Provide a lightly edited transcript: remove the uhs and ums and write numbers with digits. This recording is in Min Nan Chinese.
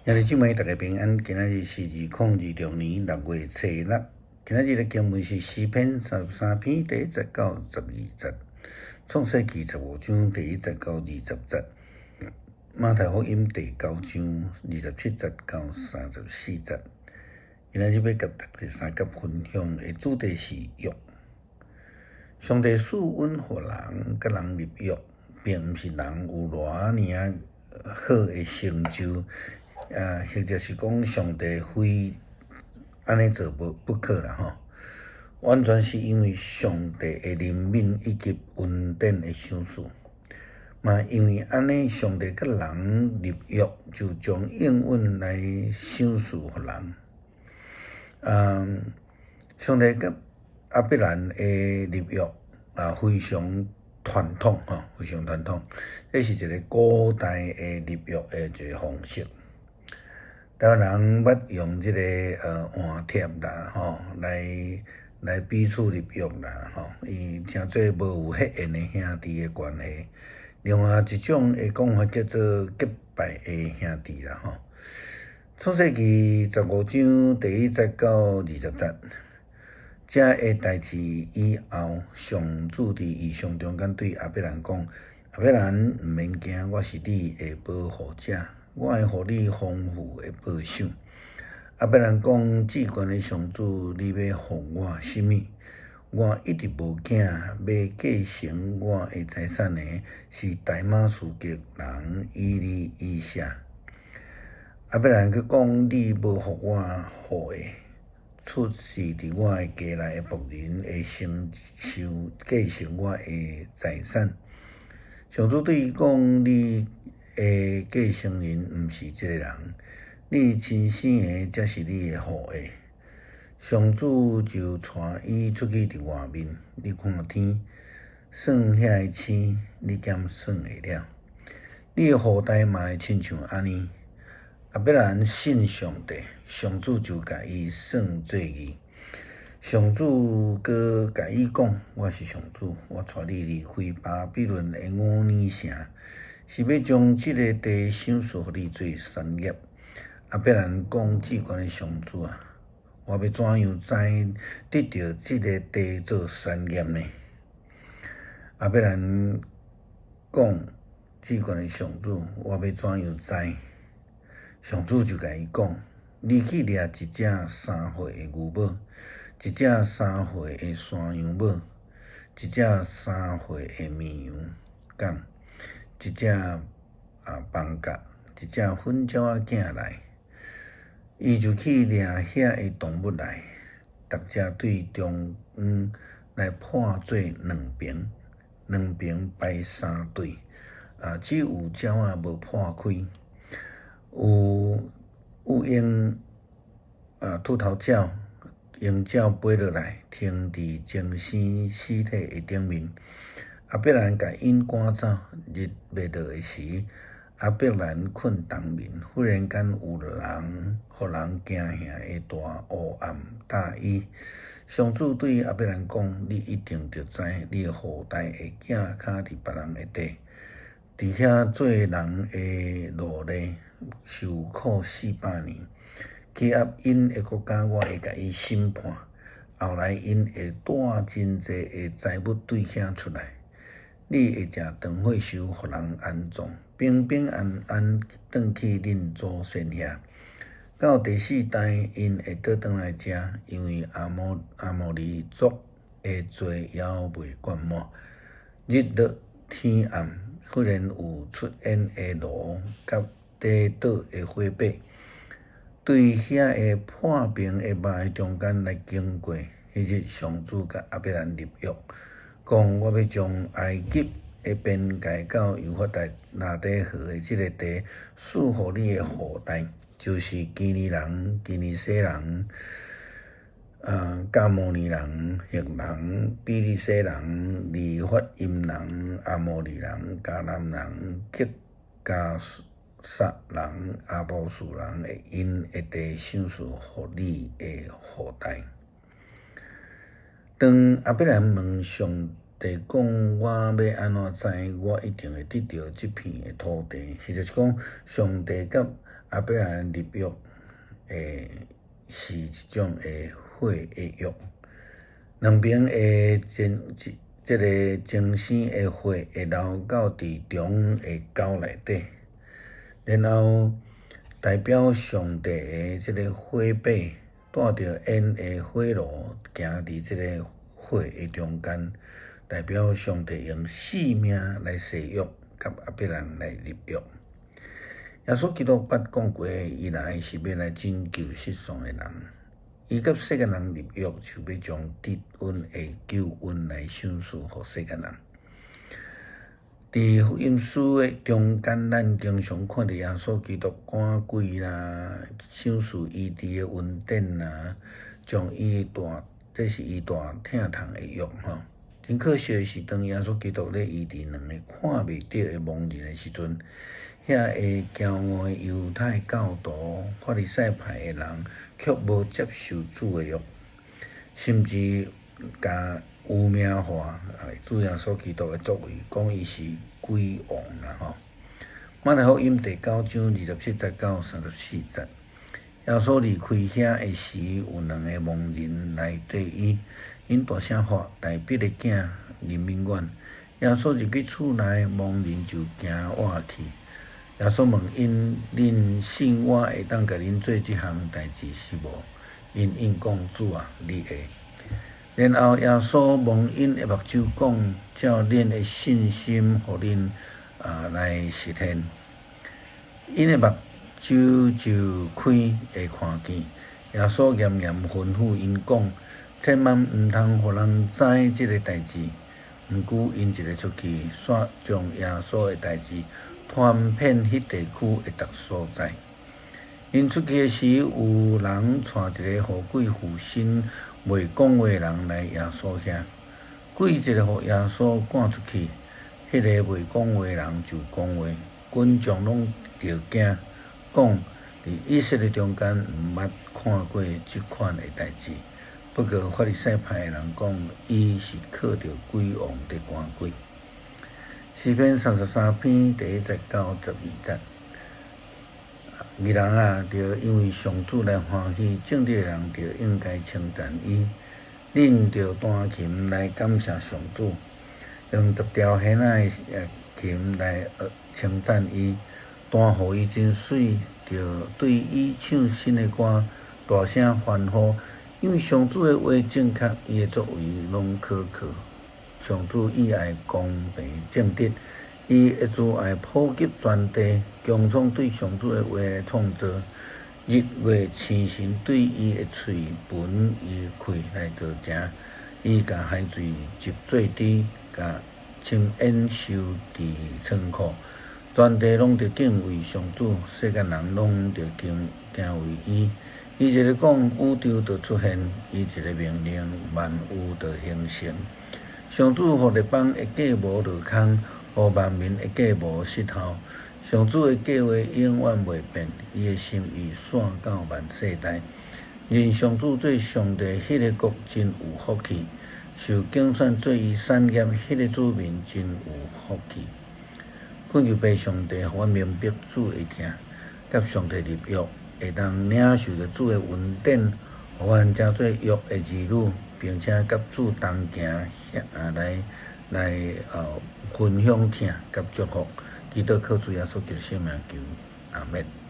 兄弟姊妹，大家平安。今仔日是2026年6月初六。今仔日的經文是詩篇33篇第1節到12節，創世記15章第1節到20節，馬太福音第9章27節到34節。今仔日欲佮大家相佮分享的主題是約。上帝賜恩予人，佮人立約，並毋是人有偌爾好的成就。或者是講上帝非按呢做不可啦吼，完全是因為上帝的憐憫以及恩典的賞賜。嘛因為按呢，上帝佮人立約，就將應允來賞賜予人。上帝佮亞伯蘭的立約啊，非常傳統吼，非常傳統。這是一個古代的立約的一個方式。台灣人捌用這個換帖啦吼，來彼此立約啦吼，伊稱做無有血緣的兄弟的關係。另外一種的講法叫做結拜的兄弟啦吼。創世記15章第1節到20節，這个代誌以後，上主佇異象中間對亞伯蘭講：亞伯蘭，毋免驚，我是你的保護者。我會予你豐富的報賞。亞伯蘭講：至懸的上主，你欲予我啥物？我一直無囝，欲繼承我的財產的是大馬士革人以利以謝。亞伯蘭閣講：你無予我後裔，出世佇我的家內的僕人會承受繼承我的財產。上主對伊講：你的繼承人毋是這個人，你親生的才是你的後裔。上主就帶伊出去佇外面，你看天，算遐个星，你敢算會了？你的後代嘛會親像按呢。亞伯蘭信上帝，上主就共伊算做義。上主閣共伊講：我是上主，我帶你離開巴比倫的吾珥城，是欲將這个地賞賜予你做產業。亞伯蘭講：至懸的上主啊，我欲怎樣知得著這个地做產業呢？亞伯蘭講：至懸的上主，我欲怎樣知？上主就共伊講：你去掠一隻3歲的牛母，一隻三歲的山羊母，一隻三歲的綿羊公，一隻放鴿，一隻粉鳥仔囝來。伊就去掠遐个動物來，逐隻對中央來破做兩爿，兩爿排三對，只有鳥仔無破開。有鷹禿頭鳥，鷹鳥飛落來，停佇精生屍體的頂面。亞伯蘭共𪜶趕走，日欲落的時，亞伯蘭睏當眠，忽然間有人予人驚嚇的大烏暗罩伊。上主對亞伯蘭講：你一定著知，你的後代會寄跤佇別人的地，佇遐做人的奴隸，受苦400年。欺壓𪜶的國家，我會共伊審判。後來𪜶會帶真濟的財物對遐出來。你會食長歲壽，予人安葬，平平安安轉去恁祖先遐。到第四代，𪜶會倒轉來遮，因為亞摩利族的罪猶未灌滿。日落天暗，忽然有出煙的爐佮底倒的火把，對遐个破平的肉的中間來經過。彼日上主佮亞伯蘭立約，講：我欲將埃及的邊界到幼發拉底河的這个地賜予你的後代，就是基尼人、基尼洗人、迦摩尼人、赫人、比利洗人、利法因人、亞摩利人、迦南人、吉迦撒人、耶布斯人的𪜶的地賞賜予你的後代。當亞伯蘭問上帝講：我欲按怎知我一定會得著這片的土地？或者是講，上帝佮亞伯蘭立約的是一種的火的約，兩邊的爭這个爭生的火會流到佇中的溝內底，然後代表上帝的這个火把帶著煙的火爐行佇這个火的中間，代表上帝用性命來誓約，佮亞伯蘭來立約。耶穌基督捌講過，伊來是欲來拯救失喪的人。伊佮世間人立約，就欲將得恩的救恩來賞賜予世間人。佇福音書的中間，咱經常看著耶穌基督趕鬼啦，賞賜醫治的恩典啦，將伊大，這是伊大疼痛的約吼。真可惜的是，當耶穌基督咧醫治兩个看袂著的盲人的時陣，遐个驕傲的猶太教徒、法利賽派的人，卻無接受主的約，甚至共污名化主耶穌基督的作為，講伊是鬼王啦吼。馬太福音第九章27節到34節，耶穌離開遐的時，有兩个盲人來綴伊，𪜶大聲喊：大衛的囝，憐憫阮！耶穌入去厝內，盲人就行活去。耶穌問𪜶：恁信我會當共恁做這項代誌是無？𪜶應講：主啊，你會。然後耶穌摸𪜶的目睭，講：照恁的信心，予恁來實現。𪜶的目睭就開會看見。耶穌嚴嚴吩咐𪜶講：千萬毋通予人知這个代誌。毋過𪜶一个出去，煞將耶穌的代誌傳遍彼地區的逐所在。𪜶出去的時，有人帶一個予鬼附身、袂講話的人來耶穌遐，鬼一个予耶穌趕出去，彼个袂講話的人就講話，群眾攏著驚，講佇以色列中間毋捌看過這款的代誌。不過法利賽派的人講，伊是靠著鬼王佇趕鬼。詩篇33篇第1節到12節，義人啊，著因為上主來歡喜，正直的人著應該稱讚伊。恁著彈琴來感謝上主，用十條弦仔的琴來稱讚伊，彈予伊真媠，著對伊唱新的歌，大聲歡呼，因為上主的話正確，伊的作為攏可靠。上主喜愛公平正直，伊的慈愛普及全地，穹蒼對上主的話來創造，日月星辰對伊的喙唇伊的氣來造成。伊共海水集做池，共深淵收佇倉庫。全地攏著敬畏上主，世間人攏著驚畏伊。伊一个講，宇宙就出現；伊一个命令，萬有就形成。上主予列邦的計謀落空，予萬民的計謀失效。上主的計劃永遠袂變，伊的心意紲到萬世代。認上主做上帝，彼个國真有福氣；受揀選做伊產業，彼个子民真有福氣。懇求父上帝，予阮明白主的疼，佮上帝立約，會當領受著主的恩典，予阮成做約的兒女，並且佮主同行，來來分享疼佮祝福。祈禱靠主耶穌基督聖名求，阿們。